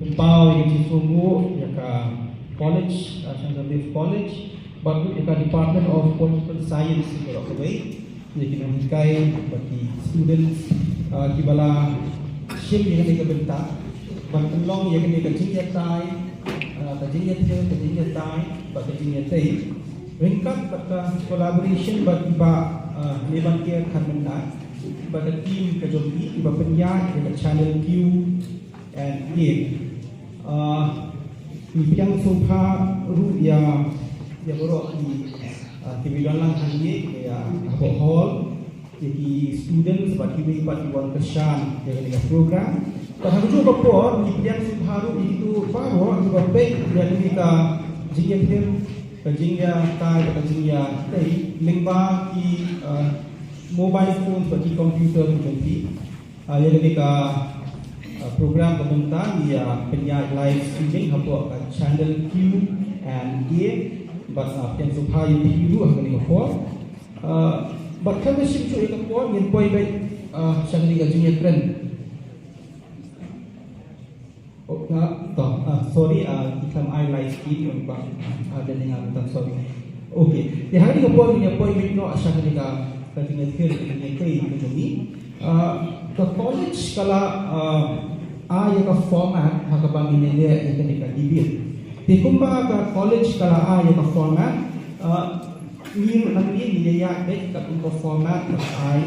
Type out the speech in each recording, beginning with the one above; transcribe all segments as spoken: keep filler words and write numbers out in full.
Pynpaw ïa ka jingsngewnguh ïa ka college, uh, Sir Joseph College, bad ruh ïa ka Department of Political Science, ïa ka ruh kawei ïa ki nonghikai bad ki students, uh, kiba la shim ïa kane ka bynta ban pynlong ïa kane ka jingïatai, uh, ka jingïathied, ka jingïatai bad ka jingïatei ryngkat bad ka collaboration bad kiba, uh, Neban Care Kharmyntoi bad ka team ka jong ki, kiba pynïaid ïa ka Channel Q and A. Uh, ngi pdiang sngewbha ruh ïa, ïa baroh ki, uh, kiba don lang hangne, ïa hapoh hall, ïa ki students bad kiwei pat ki wan kyrshan ïa kane ka program. Bad ha kajuh ka por ngi pdiang sngewbha ruh ïa kito baroh kiba peit ïa kane ka jingïathied, ka jingïatai, ka jingïatei lyngba ki, uh, mobile phones bad ki computer ki jong ki. Ah, ïa kane ka, ah, program ka bynta ngi ïa pynïaid live streaming hapoh ka Channel Q and A bad, ah, pdiang sngewbha ïa phi ruh ha kane ka por. Ah, bad khlem da shim shuh ïa ka por ngin poi beit, ah, sha kane ka jingïakren. Oh, ah, to, ah, sorry, ah, ki khlem ai live stream, ba, ah, da dei nga ruh, sorry. Okay. Te ha kane ka por ngin ïa poi beit noh sha kane ka, ka jingïathied, ka jingïatei ka jong ngi. Ah, ka college ka la, ah, ai ïa ka format ha kaba ngin ïa leh ïa kane ka debate. Te kumba ka college ka la ai ïa ka format, ah, ngi ruh nangne ngin ïa ïaid beit katkum ka format kaba ai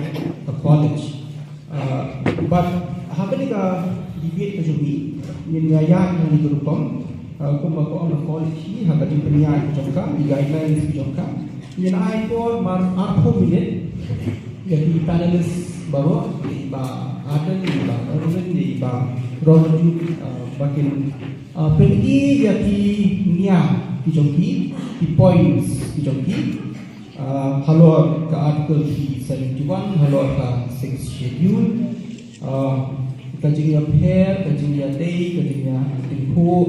ka college. Ah, bad ha kane ka debate ka jong ngi ngin ïa ïaid ha kane ka rukom, ah, kumba ka ong ka college hi ha ka jingpynïaid ka jong ka, ki guidelines ka jong ka. Ngin ai por mar arphew minit ïa ki panelist baroh, ïa i Bah Ardent, ïa i Bah Erwin, ïa i Bah Robert Duke, ah, ba kin, ah, pyni ïa ki niam ki jong ki, ki points ki jong ki. Ah, halor ka Article three seventy-one, halor ka Sixth Schedule, ah, ka jingïapher, ka jingïadei, ka jingïatyngkhuh,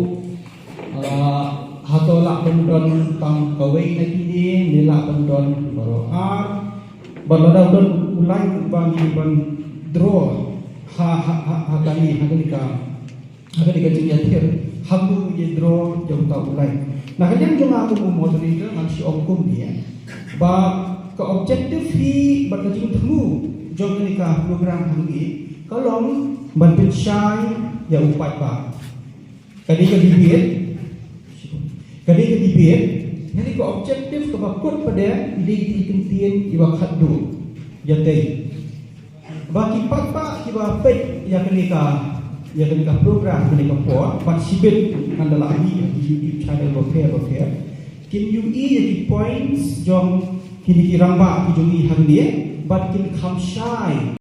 ah, hato lah ban don tang kawei na kine, ne lah ban don baroh ar, bad lada don u lain uba ngi ban draw ha, ha, ha, ha kane, ha kane ka Ha kane ka jingïathied, ha kaba ngi draw ïa uta u lain. Na ka liang jong nga kum u moderator ngan shu ong kumne, ba ka objective hi bad ka jingthmu jong kane ka program hangne ka long ban pynshai ïa u paidbah. Ka dei ka debate, ka dei ka debate, kane ka objective kaba kut pat de i dei i kyntien iba khatduh, ïatei. Ba ki paidbah kiba peit ïa kane ka, ïa kane ka program kane ka por, bad shibit ngan da lah mih ha ki YouTube channel bapher bapher, kin ïohi ïa ki points jong kine ki rangbah ki jong ngi hangne, bad kin kham shai